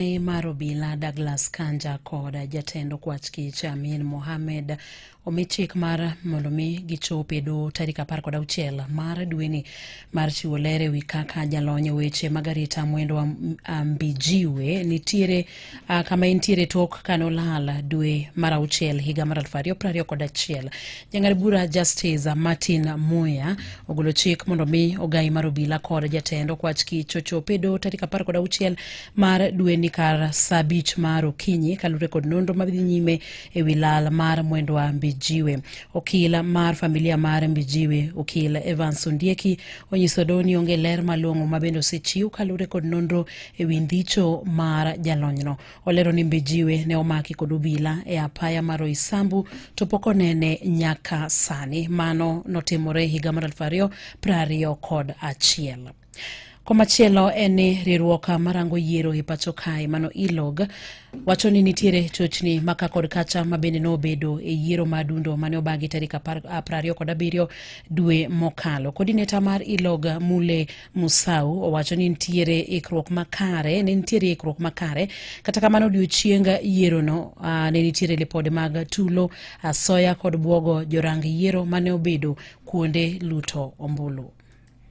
Mar obila Douglas Kanja kod jatend okwach kich Amin Mohamed omi chik mar mondo mi gichop e doho tarik 16 mar dweni mar chiwo ler e wi kaka jalony e weche mag arita Mwendwa Mbijiwe nitiere kama entiere tok kane olal dwe mar auchiel higa mar 2021. Jang'ad bura Justice Martin Muya ogolo chik mondo mi ogai mar obila kod jatend okwach kich ochop e doho tarik 16 mar dweni kar saa 5 mar okinyi kaluwore kod nonro madhi nyime e wi lal mar Mwendwa Mbijiwe. Okil mar familia mar Mbijiwe, okil Evans Ondieki, onyiso doho ni onge ler malong'o ma bende osechiw kaluwore kod nonro e wi ndhicho mar jalonyno. Olero ni Mbijiwe ne omaki kod obila e apaya mar Roysambu to pok onene nyaka sani. Mano notimore higa mar 2021. Komachielo en ni riwruok marango yiero e pacho kae mano ILOG wacho ni nitiere chochni maka kod kacha ma bende nobedo e yiero ma dundo mane obagi tarik 27 dwe mokalo. Kodineta mar ILOG Mule Musau owacho ni nitiere ikruok makare, ne nitiere ikruok makare kata kamano odiochieng yierono ne nitiere lipode mag tulo, asoya kod buogo jorang yiero mane obedo kuonde luto ombulu.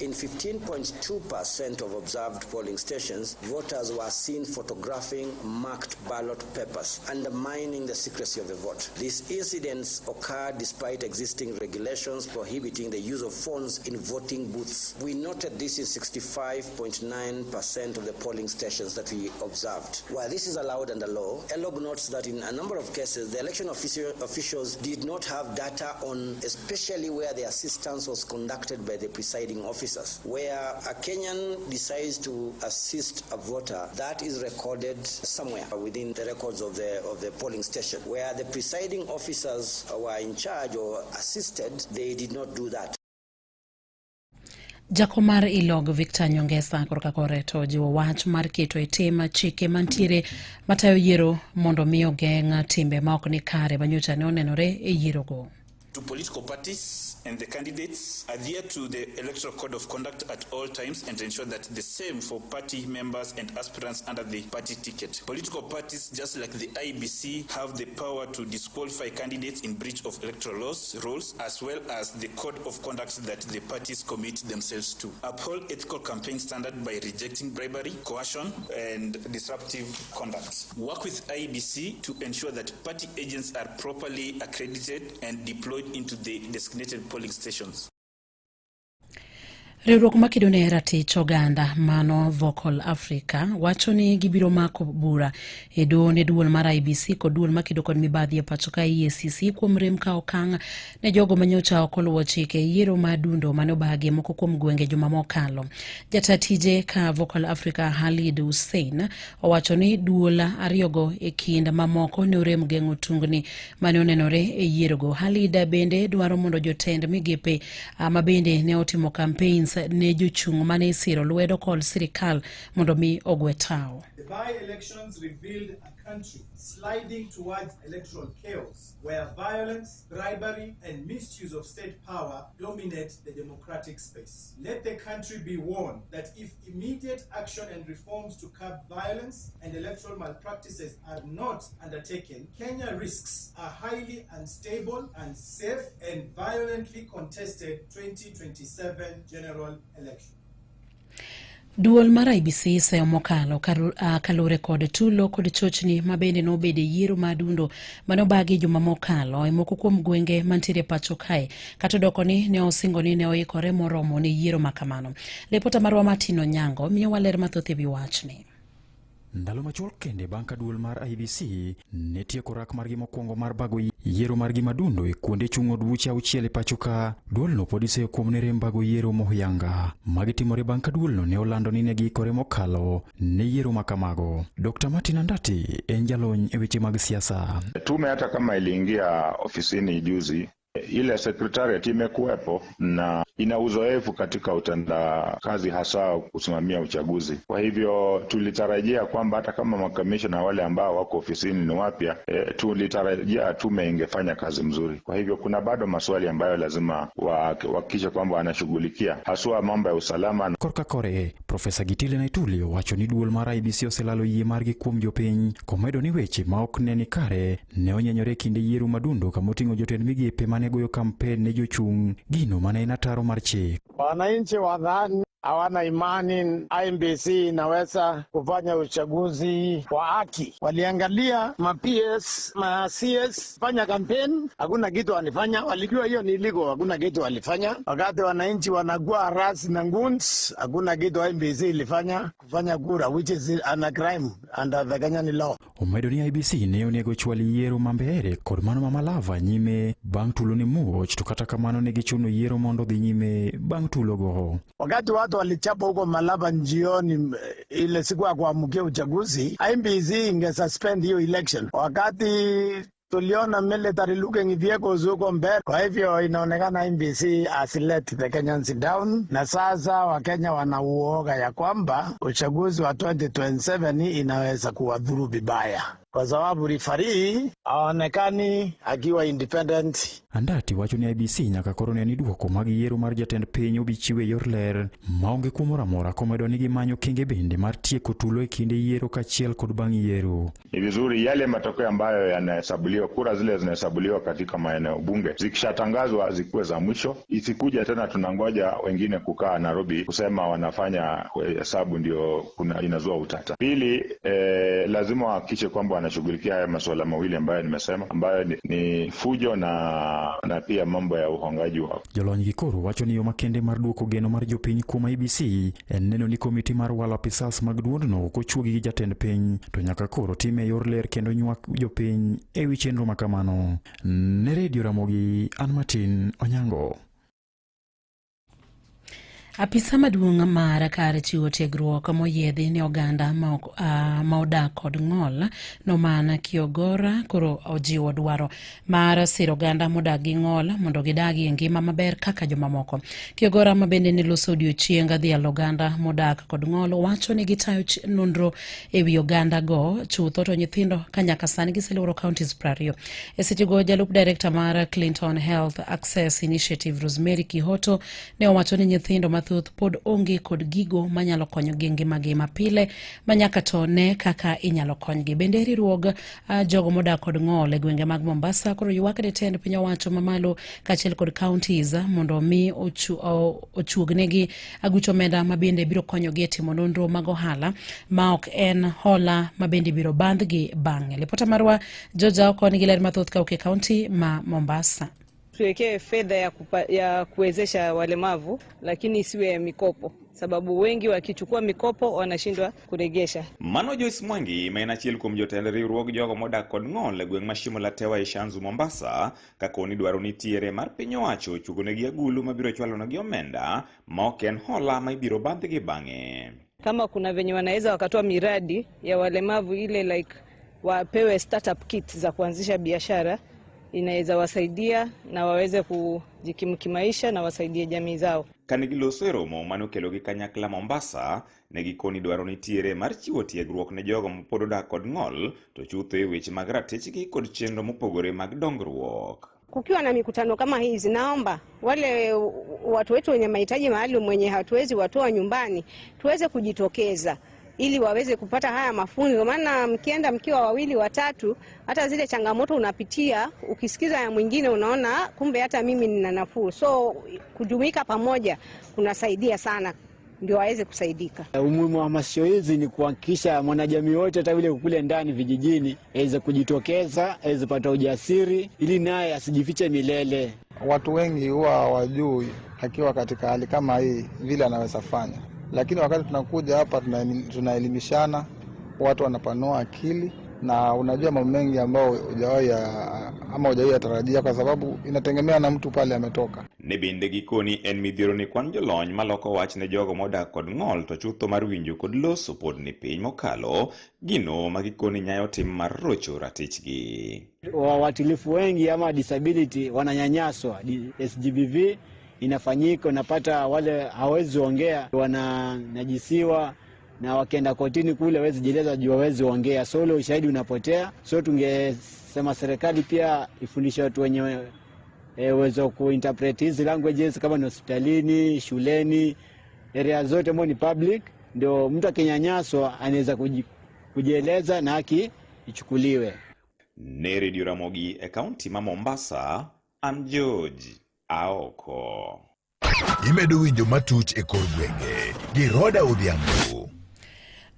In 15.2% of observed polling stations, voters were seen photographing marked ballot papers, undermining the secrecy of the vote. These incidents occurred despite existing regulations prohibiting the use of phones in voting booths. We noted this in 65.9% of the polling stations that we observed. While this is allowed under law, ELOG notes that in a number of cases, the election officials did not have data on, especially where the assistance was conducted by the presiding officers. Where a Kenyan decides to assist a voter, that is recorded somewhere within the records of the polling station. Where the presiding officers were in charge or assisted, they did not do that. Jakom mar ILOG Victor Nyongesa korka kore to ojiwo wach mar keto e tim chike mantiere matayo yiero mondo mi ogeng' timbe ma ok ni kare manyocha ne onenore e yierogo. To political parties and the candidates, adhere to the Electoral Code of Conduct at all times and ensure that the same for party members and aspirants under the party ticket. Political parties, just like the IEBC, have the power to disqualify candidates in breach of electoral laws, rules, as well as the code of conduct that the parties commit themselves to. Uphold ethical campaign standard by rejecting bribery, coercion, and disruptive conduct. Work with IEBC to ensure that party agents are properly accredited and deployed into the designated polling stations. Riwruok makedo ne ratich oganda mano Vocal Africa wacho ni gibiro mako bura e doho ne duol mar IEBC kod duol makedo kod mibadhi e pacho ka EACC kuom rem ka okang' ne jogo manyocha ok oluwo chike e yiero mar dundo mane obagi e moko kuom gwenge juma mokalo. Jata tije ka Vocal Africa Khalid Hussein owacho ni duol ariyogo e kind mamoko ne orem geng'o tungni mane onenore e yierogo. Khalid bende dwaro mondo jotend migepe ma bende ne otimo campaigns ne jochung' mane isiro lwedo kod sirikal mondo mi ogwe tawo. The by-elections revealed a country sliding towards electoral chaos, where violence, bribery, and misuse of state power dominate the democratic space. Let the country be warned that if immediate action and reforms to curb violence and electoral malpractices are not undertaken, Kenya risks a highly unstable, unsafe, and violently contested 2027 general election. Duol mar IEBC seyo mokalo kaluwore kod tulo kod chochni ma bende nobedo e yiero mar dundo mane obagi juma mokalo e moko kuom gwenge mantiere pacho kae kata odoko ni ne osingo ni ne oikore moromo ne yiero ma kamano. Lipota marwa Martin Onyango miyowa ler mathoth e wi wachni. Ndalo machuok kende bang' ka duol mar IEBC ne tieko rak margi mokwongo mar bago yiero margi madundo e kuonde chung' od buche auchiel e pacho ka, duolno pod iseyo kuom ne rem bago yiero mohuyanga. Magi timore bang' ka duolno ne olando ni ne giikore mokalo ne yiero ma kamago. Dr. Martin Andati en jalony e weche mag siasa. Tume hata kama iliingia ofisini juzi. Ile secretariat imekuwepo na ina uzoefu katika utendakazi, hasa kusimamia uchaguzi. Kwa hivyo tulitarajia kwamba hata kama makamishna wale ambao wako ofisini ni wapya, tulitarajia tume ingefanya kazi mzuri. Kwa hivyo kuna bado maswali ambayo lazima wahakikishe kwamba wanashughulikia, haswa mambo ya usalama. Korka kore, Profesa Gitile Naituli owacho ni duol mar IEBC oselalo yie margi kuom jopiny, komedo ni weche ma ok ne ni kare ne onyenyore e kinde yiero madundo kamoting'o jotend migepe mane goyo kampen ne jochung' gino mane en ataro mar chik. Wananchi wadhani hawana imani IEBC inaweza kufanya uchaguzi wa haki. Waliangalia ma PS, ma CS fanya kampeni, hakuna kitu walifanya. Walijua hiyo ni illegal, hakuna kitu walifanya. Wakati wananchi wanakuwa harassed na goons, hakuna kitu IEBC ilifanya kufanya kura, which is a crime under the Kenyan law. Omedo ni IEBC ne onego chwal yiero ma Mbeere kod mano ma Malava nyime bang' tulo ne muoch, to kata kamano ne gichuno yiero mondo dhi nyime bang' tulogo. Wakati watu walichapa huko Malava jioni ile siku ya kuamkia uchaguzi, IEBC ingesuspend hiyo election. Wakati tuliona military looking vehicles huko mbele, kwa hivyo inaonekana IEBC has let the Kenyans down, na sasa Wakenya wanauoga ya kwamba uchaguzi wa 2027 inaweza kuwadhuru vibaya, kwa sababu referee haonekani akiwa independent. Andati wacho ni IEBC nyaka koro ne ni duoko mag yiero mar jatend piny obi chiwo e yor ler maonge kuo moro, komedo ni gimanyo kenge bende mar tieko tulo e kinde yiero kaachiel kod bang' yiero. Ni vizuri yale matokeo ambayo yanahesabuliwa, kura zile zinahesabuliwa katika maeneo bunge zikishatangazwa zikuwe za mwisho, isikuja tena tunangoja wengine kukaa Nairobi kusema wanafanya hesabu, ndio kuna inazua utata. Pili, lazima wahakikishe kwamba wanashughulikia haya masuala mawili ambayo nimesema, ambayo ni fujo na pia mambo ya uhongaji wa Jolony gi koro wacho ni yo makende mar duoko geno mar jopiny kuom IEBC en neno ni komiti mar walo apisas mag duondno ok ochuogi gi jatend piny, to nyaka koro time e yor ler kendo nywak jopiny ewi chenro makamano. Ne Redio Ramogi, an Martin Onyango. Apisa maduong' mar kar chiwo tiegruok moyiedhi ne oganda ma odak kod ng'ol, Noman Kiogora, koro ojiwo dwaro mar siro oganda modak gi ng'ol mondo gidagi e ngima maber kaka jomamoko. Kiogora, ma bende ne loso odiochieng dhialo oganda modak kod ng'ol, wacho ni gitayo nonro e wi oganda go chutho to nyithindo ka nyaka sani giseluoro counties 20. E sechego, jalup director mar Clinton Health Access Initiative, Rosemary Kihoto, ne owacho ni nyithindo mathoth pod onge kod gigo manyalo konyogi e ngimagi mapile ma nyaka to ne kaka inyalo konygi. Bende riwruog jogo modak kod ng'ol e gwenge mag Mombasa koro ywak ne tend piny owacho mamalo kaachiel kod counties mondo mi ochuognegi aguch omenda ma bende biro konyogi e timo nonro mag ohala ma ok en hola ma bende biro bandhgi bang'e. Lipota marwa Georgia Oko nigi ler mathoth kawuok e kaunti ma Mombasa. Tuwekee fedha ya kuwezesha walemavu, lakini isiwe ya mikopo, sababu wengi wakichukua mikopo wanashindwa kuregesha. Mano Joyce Mwangi, ma en achiel kuom jotend riwruog jogo modak kod ng'ol e gweng' ma Shimo la Tewa e Shanzu, Mombasa, ka koni dwaro nitiere mar piny owacho ochuogonegi agulu mabiro chwalonegi omenda ma ok en hola ma ibiro bandhgi bang'e. Kama kuna venye wanaweza wakatoa miradi ya walemavu ile like wapewe startup kit za kuanzisha biashara, inaweza wasaidia na waweze kujikimu kimaisha na wasaidie jamii zao. Kane giloso e romo mane gi kanyakla Mombasa, ne gikoni dwaro nitiere mar chiwo tiegruok ne jogo mapod odak kod ng'ol, to chutho e weche mag ratichgi kod chenro mopogore mag dongruok. Kukiwa na mikutano kama hizi, naomba wale watu wetu wenye mahitaji maalum wenye hatuwezi watoa nyumbani tuweze kujitokeza ili waweze kupata haya mafunzo, maana mkienda mkiwa wawili watatu, hata zile changamoto unapitia ukisikiza ya mwingine unaona kumbe hata mimi nina nafuu. So kujumuika pamoja kunasaidia sana ndio waweze kusaidika. Umuhimu wa hamasisho hizi ni kuhakikisha mwanajamii wote hata yule kule ndani vijijini aweze kujitokeza, aweze kupata ujasiri ili naye asijifiche milele. Watu wengi huwa hawajui akiwa katika hali kama hii vile anaweza fanya, lakini wakati tunakuja hapa tunaelimishana, watu wanapanua akili na unajua mambo mengi ambayo hujawahi ama hujawahi yatarajia, kwa sababu inategemea na mtu pale ametoka. Ne bende gikoni en midhiero ni kwan jolony maloko wach ne jogo modak kod ng'ol to chutho mar winjo kod loso pod ni piny mokalo gino ma gikoni nyayo tim mar rocho ratichgi. Wawatilifu wengi ama disability wananyanyaswa, SGBV inafanyika, unapata wale hawezi ongea wananajisiwa, na wakienda kotini kule hawezi jieleza juu hawezi ongea, so ule ushahidi unapotea. So tungesema serikali pia ifundishe watu wenye uwezo kuinterpret hizi languages, kama ni hospitalini, shuleni, area zote ambazo ni public, ndio mtu akinyanyaswa anaweza kujieleza na haki ichukuliwe. Ne Radio Ramogi e kaunti ma Mombasa, an George Aoko. Imedo winjo matuch e kor gwenge gi Roda Odhiambo.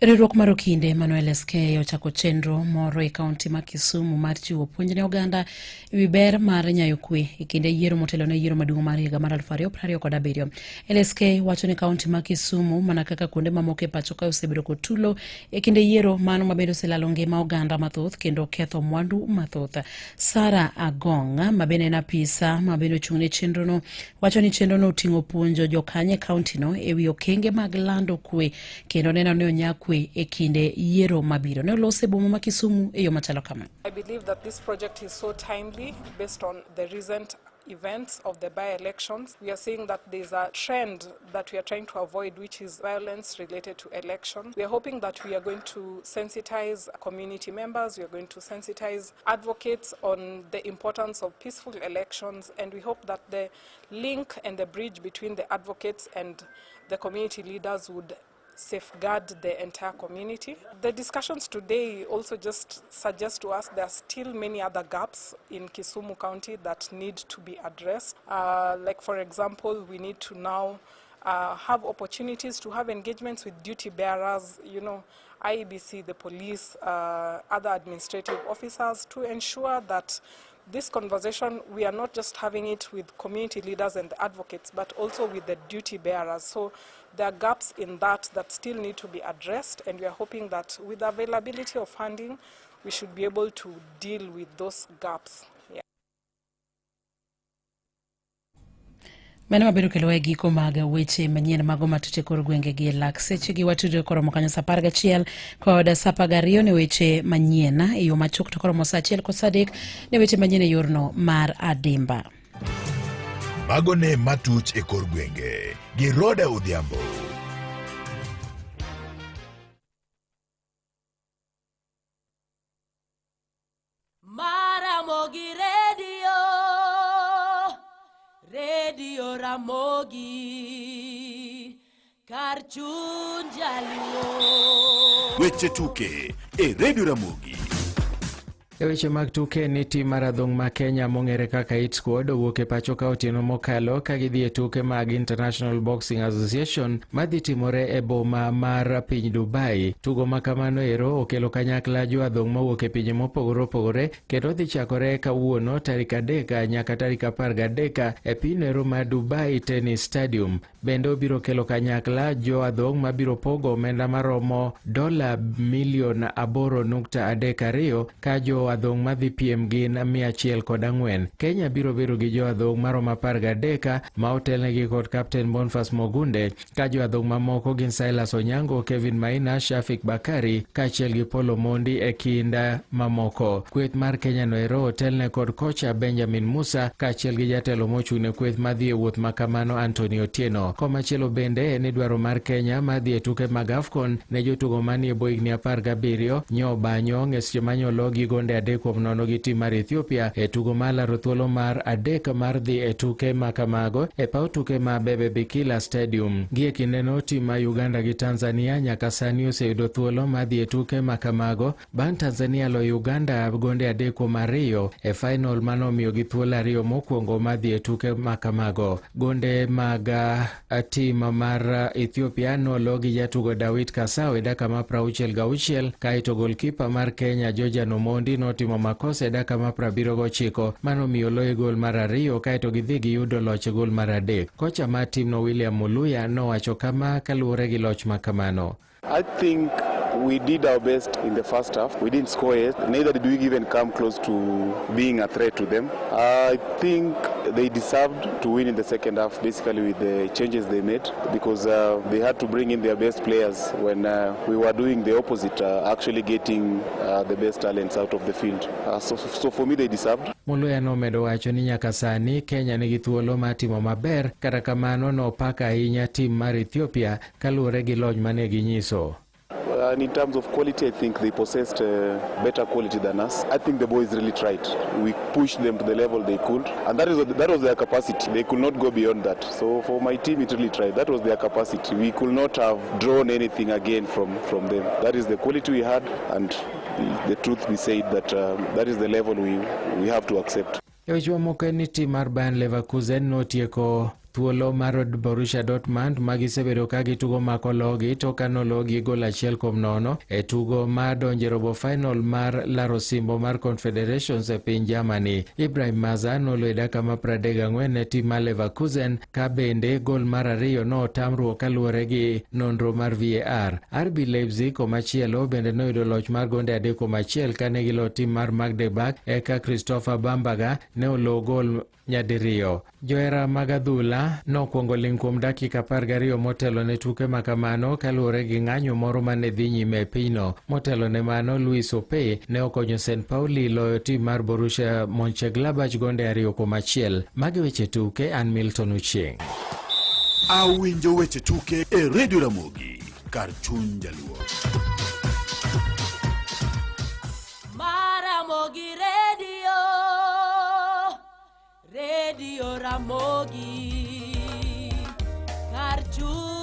Riwruok mar okinde Emmanuel SK ochako chenro moro e kaunti ma Kisumu mar chiwo puonj ne oganda e wi ber mar nyayo kwe e kinde yiero motelo ne yiero maduong' mar higa mar 2027. LSK wacho ni kaunti ma Kisumu mana kaka kuonde mamoko e pacho ka osebedo kod tulo e kinde yiero mano ma bende oselalo ngima oganda mathoth kendo ketho mwandu mathoth. Sara Agong ma bende en apisa ma bende ochung' ne chenrono wacho ni chenrono oting'o puonjo jokanyo e kauntino e wi okenge mag lando kwe kendo neno ni onya kwe e kinde yiero mabiro. Ne olose e boma ma Kisumu e yo machalo kama. I believe that this project is so timely based on the recent events of the by-elections. We are seeing that there's a trend that we are trying to avoid, which is violence related to election. We are hoping that we are going to sensitize community members, we are going to sensitize advocates on the importance of peaceful elections, and we hope that the link and the bridge between the advocates and the community leaders would safeguard the entire community. The discussions today also just suggest to us there are still many other gaps in Kisumu County that need to be addressed. Like for example, we need to now have opportunities to have engagements with duty bearers, you know, IEBC, the police, other administrative officers, to ensure that this conversation, we are not just having it with community leaders and the advocates, but also with the duty bearers. So there are gaps in that that still need to be addressed, and we are hoping that with the availability of funding, we should be able to deal with those gaps. Yeah. Mano mabiro kelowa e giko mag weche manyien mago matuch e kor gwenge gi e lak seche gi watudre koromo kanyo saa 11 kod saa 12 ne weche manyien e yo machuok, to koromo saa 1 kod saa 3 ne weche manyien e yorno mar adimba. Mago ne matuch e kor gwenge gi Roda Odhiambo. Maramogi Radio, Radio Ramogi, kar chuny jaluo. Weche tuke e Radio Ramogi. E weche mag tuke ni tim mar adhong' ma Kenya mong'ere kaka Hit Squad owuok e pacho ka otieno mokalo ka gidhi e tuke mag International Boxing Association madhi timore e boma mar piny Dubai. Tugo ma kamano ero okelo kanyakla jo adhong' mowuok e pinje mopogore opogore kendo dhi chakore kawuono tarik 3 nyaka tarik 13 e piny ero mar Dubai Tennis Stadium. Bende obiro kelo kanyakla jo adhong' mabiro pogo omenda maromo dola milion 8.32 ka jo adhong' madhi piem gin 104. Kenya biro bedo gi jo adhong' maromo 13 ma otelnegi kod Captain Boniface Mogunde, ka jo adhong' mamoko gin Silas Onyango, Kevin Maina, Shafik Bakari kaachiel gi Paul Omondi e kind mamoko. Kweth mar Kenya noero otelne kod kocha Benjamin Musa kaachiel gi jatelo mochung' ne kweth madhi e wuoth ma kamano Anthony Otieno. Komachielo bende en ni dwaro mar Kenya madhi e tuke mag AFCON ne jotugo manie bwo higni 17 nyo banyo e seche manyolo gi gonde 3-0 gi tim mar Ethiopia e tugo mar laro thuolo mar 3 mar dhi e tuke ma kamago e paw tuke ma Bebe Bikila Stadium. Gie kindeno tim ma Uganda gi Tanzania nyaka sani oseyudo thuolo mar dhi e tuke ma kamago bang' Tanzania loyo Uganda gonde 3-2 e final manomiyogi thuolo 2 mokwongo mar dhi e tuke ma kamago. Gonde mag tim mar Ethiopia nolo gi jatugo Dawit Kasau e dakika mar 66, kaeto golkipa mar Kenya Georgian Omondi notimo makosa e dakika mar 79 manomiyo oloye gol mar 2 kaeto gidhi giyudo loch e gol mar 3. Kocha mar timno William Muluya nowacho kama kaluwore gi loch ma kamano. I think We did our best in the first half. We didn't score yet. Neither did we even come close to being a threat to them. I think they deserved to win in the second half, basically with the changes they made, because they had to bring in their best players when we were doing the opposite, actually getting the best talents out of the field. So for me, they deserved. Muluya nomedo wacho ni nyaka sani Kenya nigi thuolo mar timo maber, kata kamano nopako ahinya tim mar Ethiopia kaluwore gi lony mane ginyiso. And in terms of quality, I think they possessed better quality than us. I think the boys really tried. We pushed them to the level they could, and that was their capacity. They could not go beyond that. So for my team, it really tried. That was their capacity. We could not have drawn anything again from them. That is the quality we had, and the truth be said that that is the level we have to accept. E weche mamoko en ni tim mar Bayern Leverkusen notieko thuolo mar Borussia Dortmund ma gisebedo ka gitugo mako logi to ka nologi gol 1-0 e tugo mar donjo e robo final mar laro osimbo mar Confederations e piny Germany. Ibrahim Maza noloyo e dakika mar 34 ne tim mar Leverkusen ka bende gol mar ariyo notamruok kaluwore gi nonro mar VAR. RB Leipzig komachielo bende noyudo loch mar gonde 3-1 kane gilo tim mar Magdeburg eka Christopher Bamberger ne olo gol nyadiriyo. Johera mag adhula nokwongo ling' kuom dakika 12 motelo ne tuke ma kamano kaluwore gi ng'anyo moro mane dhi nyime e pinyno. Motelo ne mano, Luis Ope ne okonyo St Pauli loyo tim mar Borussia Mönchengladbach gonde 2-1. Magi weche tuke, an Milton Ochieng'. Awinjo weche tuke e Radio Ramogi kar chuny jaluo. Maramogi Radio, Radio Ramogi, kar chuny.